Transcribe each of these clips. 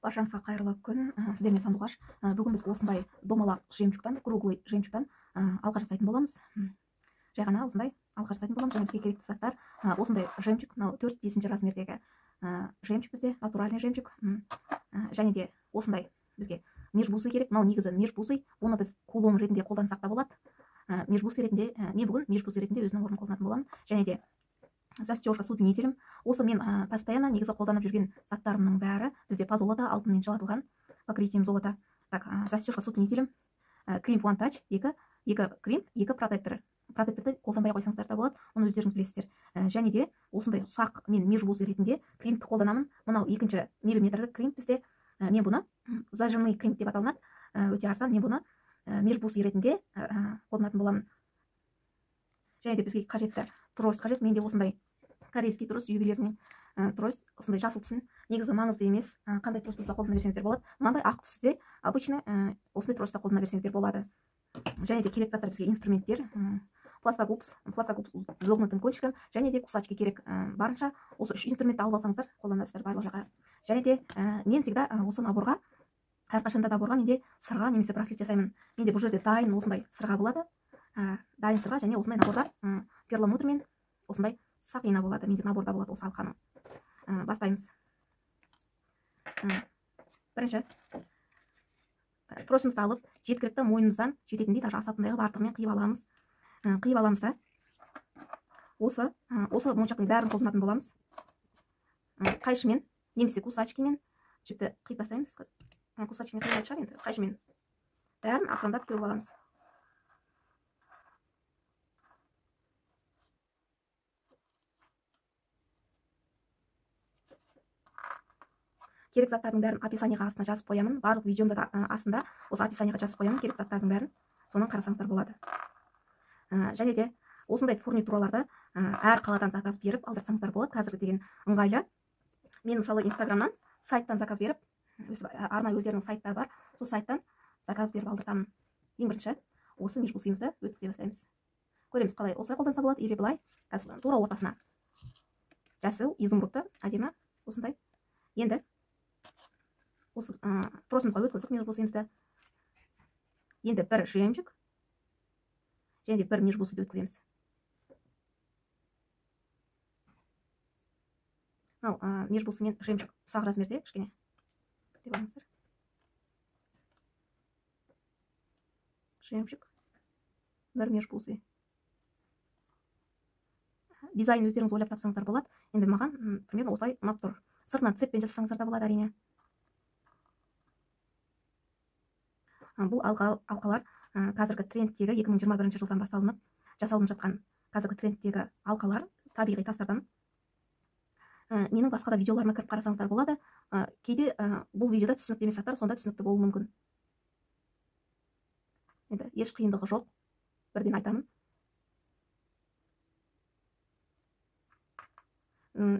Баршаңызға қайырлы күн. Сіздермен Сандуғаш. Бүгін біз осындай домалақ жемчугтан, круглый жемчугтан алқа жасайтын боламыз. Жай ғана осындай алқа жасайтын боламыз. Және бізге керекті заттар осындай жемчуг, мынау 4-5 размердегі жемчуг бізде, натуральный жемчуг. Және де осындай бізге межбусы керек. Мынау негізі межбусы, бұны біз кулон ретінде қолдансақ та болады. Межбусы ретінде, мен бүгін межбусы ретінде өзінің орнын қолданатын боламын. Және де застежка с удлинителем. Осы мен постоянно негізі қолданып жүрген заттарымның бәрі бізде позолота, алтынмен жалатылған покрытием золота. Так, застежка с удлинителем, крем One Touch, екі крем, екі протектор. Протекторды қолданбай қойсаңыздар да болады, оны өздеріңіз білесіздер. Және де осындай ұсақ мен межбусы ретінде кремді қолданамын. Мынау 2 миллиметрлік крем бізде. Мен бұны зажимный крем деп аталынады. Өте арзан. Мен бұны межбусы ретінде қолданатын боламын. Және де бізге қажетті трость қажет. Менде осындай корейский трость, ювелирный трость, осындай жасыл түсін. Негізі маңызды емес, қандай трость болса қолдана берсеңіздер болады. Мынандай ақ түсте обычный осындай тростьта қолдана берсеңіздер болады. Және де керек заттар бізге инструменттер, плоскогубц, плоскогубц с изогнутым кончиком, және де кусачки керек. Барынша осы үш инструментті алып алсаңыздар, қолданасыздар барлық жаққа. Және де мен всегда осы наборға, әрқашанда наборға менде сырға немесе браслет жасаймын. Менде бұл жерде дайын осындай сырға болады. Дайын сырға және осындай наборда перламутрмен осындай сақина болады. Менде наборда болады осы алқаның. Бастаймыз. Бірінші тросымызды алып, жеткілікті мойнымыздан жететіндей, даже асатындай қылып артығымен қиып аламыз. Қиып аламыз да осы моншақтың бәрін қолданатын боламыз. Қайшымен немесе кусачкимен жіпті қиып тастаймыз. Кусачкимен қиылмайтын шығар енді, қайшымен бәрін ақырындап кеуіп аламыз. Керек заттардың бәрін описаниеға астына жазып қоямын. Барлық видеомда да астында осы описаниеға жазып қоямын керек заттардың бәрін. Соны қарасаңыздар болады. Және де осындай фурнитураларды әр қаладан заказ беріп алдырсаңыздар болады. Қазіргі деген ыңғайлы. Мен мысалы Инстаграмнан сайттан заказ беріп, арнайы өздерінің сайттары бар, сол сайттан заказ беріп алдыртамын. Ең бірінші осы межбусымызды өткізе бастаймыз. Көреміз қалай осылай қолданса болады или былай. Қазір тура ортасына жасыл изумрудты әдемі осындай. Енді осы тросымызға өткіздік межбусымызды. Енді бір жемчуг және де бір межбусыды өткіземіз. Мынау межбусы мен жемчуг ұсақ размерде кішкене деп алыңыздар. Жемчуг, бір межбусы. Дизайн өздеріңіз ойлап тапсаңыздар болады. Енді маған примерно осылай ұнап тұр. Сыртынан цеппен жасасаңыздар да болады әрине. Бұл алқалар қазіргі трендтегі 2021 жылдан басталынып жасалынып жатқан қазіргі трендтегі алқалар табиғи тастардан. Менің басқа да видеоларыма кіріп қарасаңыздар болады. Кейде бұл видеода түсінікті емес заттар сонда түсінікті болуы мүмкін. Енді еш қиындығы жоқ, бірден айтамын.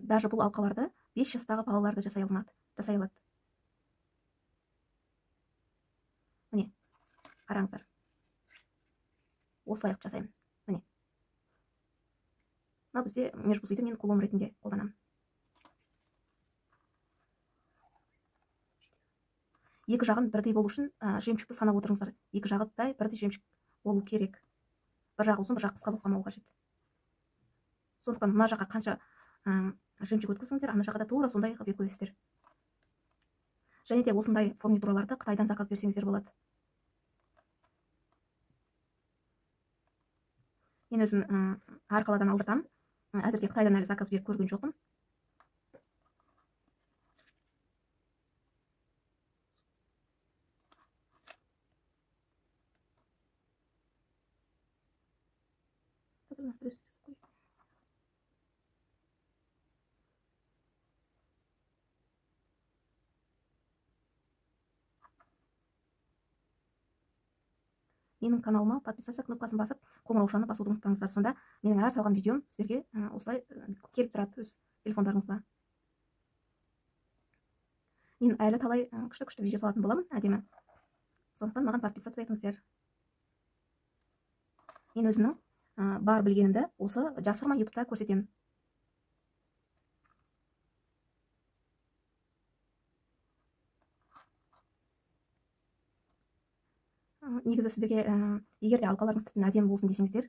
Даже бұл алқаларды 5 жастағы балалар да жасай алады. Міне, қараңыздар. Осылай қылып жасаймын. Міне. Мына бізде межбусыйды мен кулон ретінде қолданамын. Екі жағын бірдей болу үшін жемчугті санап отырыңыздар. Екі жағы да бірдей жемчуг болу керек. Бір жағы ұзын, бір жағы қысқа болып қалмауы қажет. Сондықтан мына жаққа қанша жемчуг өткізсеңіздер, ана жаққа да тура сондай қылып өткізесіздер. Және де осындай фурнитураларды Қытайдан заказ берсеңіздер болады. Мен өзім әр қаладан алдыртамын. Әзірге Қытайдан әлі заказ беріп көрген жоқпын. Қазір мына біреусін жасап қояйын. Менің каналыма подписаться кнопкасын басып, қоңыраушаны басуды ұмытпаңыздар. Сонда менің әр салған видеом сіздерге осылай келіп тұрады өз телефондарыңызға. Мен әлі талай күшті-күшті видео салатын боламын, әдемі. Сондықтан маған подписаться етіңіздер. Мен өзімнің бар білгенімді осы жасырмай YouTube'та көрсетемін. Негізі сіздерге, егер де алқаларыңыз тіптен әдемі болсын десеңіздер,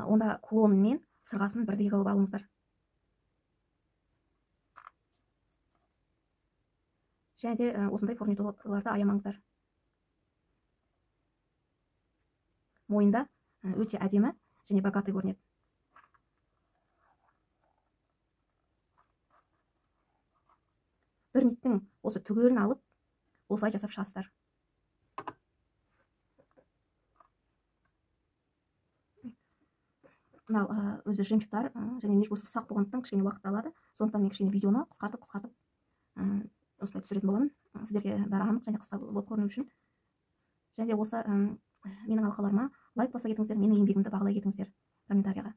онда кулон мен сырғасын бірдей қылып алыңыздар. Және де осындай фурнитураларды аямаңыздар. Мойында өте әдемі және богатый көрінеді. Бір ниттің осы түгелін алып, осылай жасап шығасыздар. Мынау өзі жемчугтар және межбусы ұсақ болғандықтан кішкене уақыт алады. Сондықтан мен кішкене видеоны қысқартып осылай түсіретін боламын. Сіздерге бәрі анық және қысқа болып көріну үшін. Және де осы менің алқаларыма лайк баса кетіңіздер, менің еңбегімді бағалай кетіңіздер комментарияға.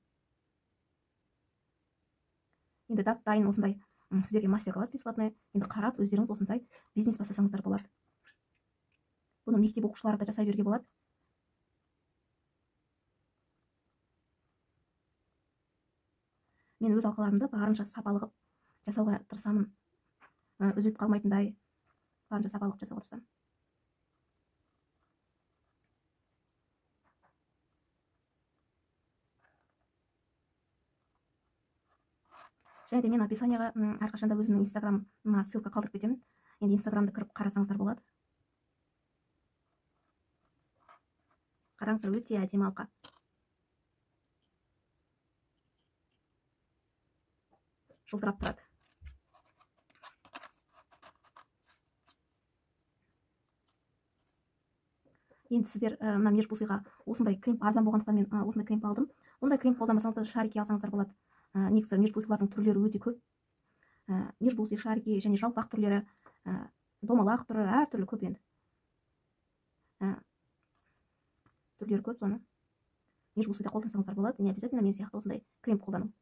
Енді дап дайын осындай сіздерге мастер-класс бесплатный. Енді қарап өздеріңіз осындай бизнес бастасаңыздар болады. Бұны мектеп оқушылары да жасай беруге болады. Мен өз алқаларымды барынша сапалы қылып жасауға тырысамын. Үзіліп қалмайтындай барынша сапалы қылып жасауға тырысамын. Және де мен описанияға әрқашанда өзімнің инстаграмыма ссылка қалдырып кетемін. Енді инстаграмды кіріп қарасаңыздар болады. Қараңыздар, өте әдемі алқа. Жылтырап тұрады. Енді сіздер мына межбусыға осындай кремп арзан болғандықтан мен осындай кремп алдым. Ондай кремп қолданбасаңыздар шарики алсаңыздар болады. Негізі межбусылардың түрлері өте көп. Межбусы, шарики және жалпақ түрлері, домалақ түрі, әртүрлі көп енді. Түрлері көп, соны межбусыда қолдансаңыздар болады. Не обязательно мен сияқты осындай кремп қолдану.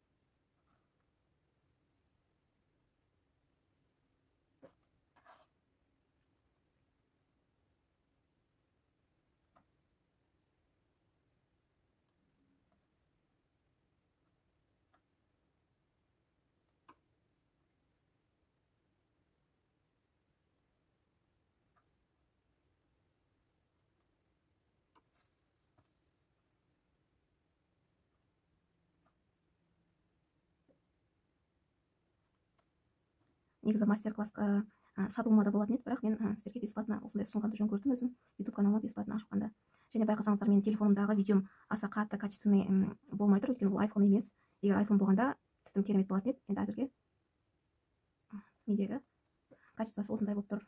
Негізі мастер-классқа сатылуыма да болатын еді, бірақ мен сіздерге бесплатно осындай ұсынғанды жөн көрдім өзім YouTube каналыма бесплатно ашқанда. Және байқасаңыздар, менің телефонымдағы видеом аса қатты качественный болмай тұр, өйткені бұл iPhone емес. Егер iPhone болғанда тіптен керемет болатын еді. Енді әзірге мендегі качествосы осындай болып тұр.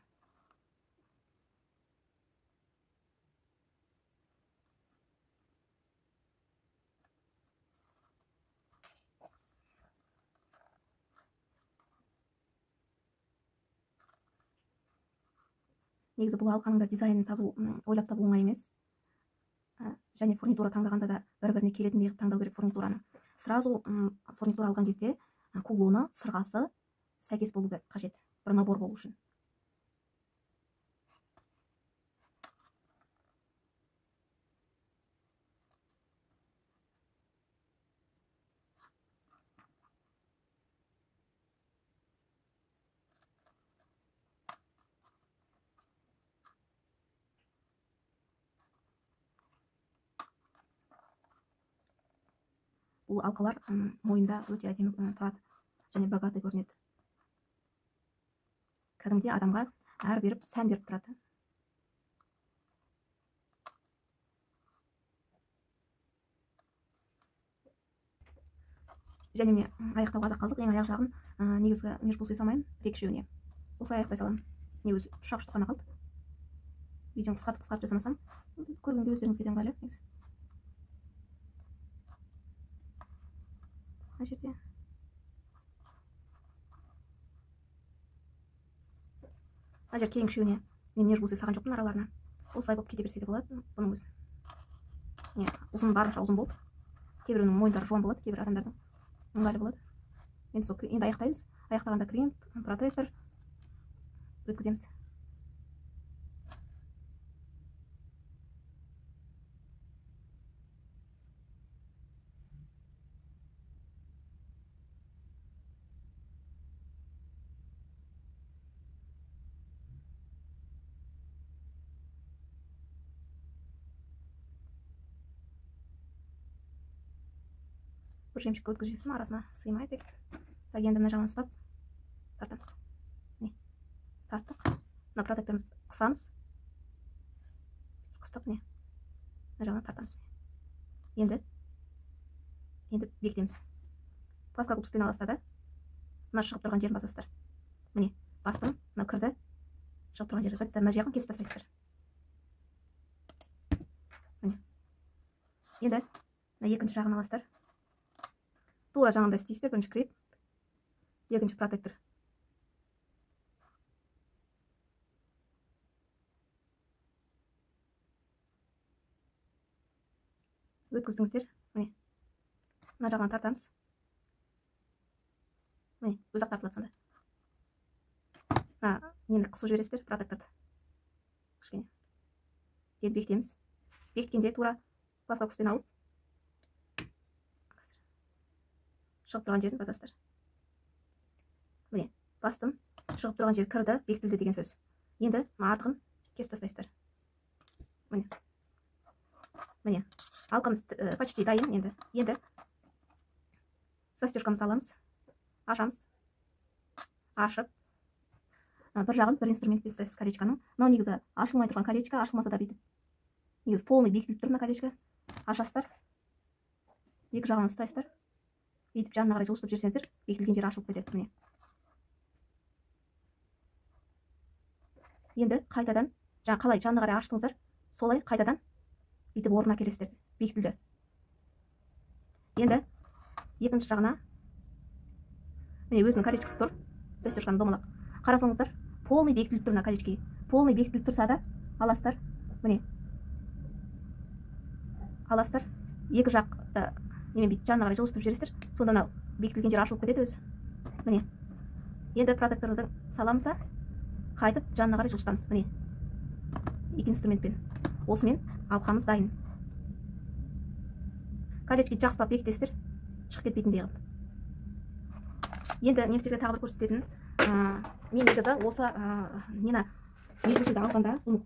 Негізі бұл алқаның да дизайнын табу, ойлап табу оңай емес. Және фурнитура таңдағанда да бір-біріне келетіндей қылып таңдау керек фурнитураны. Сразу фурнитура алған кезде кулоны, сырғасы сәйкес болу қажет, бір набор болу үшін. Бұл алқалар мойында өте әдемі тұрады және богатый көрінеді. Кәдімгідей адамға әр беріп, сән беріп тұрады. Және міне аяқтауға аз қалдық. Ең аяқ жағын негізгі межбусы салмаймын, бір екі үшеуіне. Осылай аяқтай саламын. Не өзі үш ақ штук қана қалды. Видеоны қысқартып жасамасам, көргенде өздеріңізге де ыңғайлы негізі. Мына жерде. Мына жер кейін үшеуіне мен межбусы салған жоқпын араларына. Осылай болып кете берсе де болады бұның өзі. Не, ұзын, барынша ұзын болды. Кейбіреуінің мойындары жуан болады, кейбір адамдардың ыңғайлы болады. Енді сол енді аяқтаймыз. Аяқтағанда крем, протектор өткіземіз. Бір жемчүкке өткізіп жіберсем, арасына сыймайды екен. Так, енді мына жағынан ұстап тартамыз. Міне, тарттық. Мына протекторымызды қысамыз. Қыстық, міне. Мына жағынан тартамыз. Енді бекітеміз. Плоскогубцпен аласыздар да. Мына шығып тұрған жерін басасыздар. Міне, бастым, мына кірді. Шығып тұрған жері бітті. Мына жағын кесіп тастайсыздар. Міне. Енді мына екінші жағын аласыздар. Тура жағында істейсіздер. Бірінші креп, екінші протектор. Өткіздіңіздер. Міне. Мына жағынан тартамыз. Міне, өзі ақ тартылады сонда. Мына нені қысып жібересіздер, протекторды. Кішкене. Енді бекітеміз. Бекіткенде тура плоскогубцпен алып шығып тұрған жерін басасыздар. Міне, бастым. Шығып тұрған жер кірді, бекітілді деген сөз. Енді артығын кесіп тастайсыздар. Міне. Міне, алқамыз почти дайын енді. Енді застежкамызды аламыз, ашамыз. Ашып, бір жағын бір инструментпен ұстайсыз колечканың. Мынау негізі ашылмай тұрған колечко, ашылмаса да бүйтіп. Негізі полный бекітіліп тұр мына колечко. Ашасыздар. Екі жағынан ұстайсыздар. Бүйтіп жанына қарай жылжытып жіберсеңіздер, бекітілген жері ашылып кетеді. Міне. Енді қайтадан, жаңа қалай жанына қарай аштыңыздар, солай қайтадан бүйтіп орнына келесіздер. Бекітілді. Енді екінші жағына міне өзінің колечкасы тұр. Застежканың домалақ. Қарасаңыздар, полный бекітіліп тұр мына колечке. Полный бекітіліп тұрса да аласыздар. Міне. Аласыздар. Екі жақты немен бүйтіп жанына қарай жылжытып жібересіздер. Сонда мынау бекітілген жері ашылып кетеді өзі. Міне. Енді протекторымызды саламыз да қайтып жанына қарай жылжытамыз. Міне. Екі инструментпен. Осымен алқамыз дайын. Колечке жақсылап бекітесіздер, шығып кетпейтіндей қылып. Енді мен сіздерге тағы бір көрсететін, мен негізі осы нені межбүседі алғанда бұны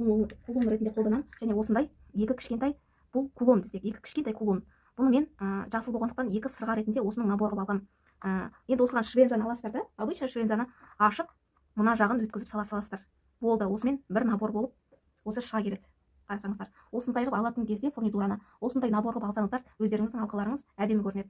кулон ретінде қолданамын. Және осындай екі кішкентай, бұл кулон бізде, екі кішкентай кулон. Бұны мен жасыл болғандықтан екі сырға ретінде осының набор қылып алғам. Енді осыған швензаны аласыздар да, обычно швензаны ашып, мына жағын өткізіп сала саласыздар. Болды, осымен бір набор болып осы шыға келеді. Қарасаңыздар, осындай қылып алатын кезде фурнитураны осындай набор қылып алсаңыздар, өздеріңіздің алқаларыңыз әдемі көрінеді.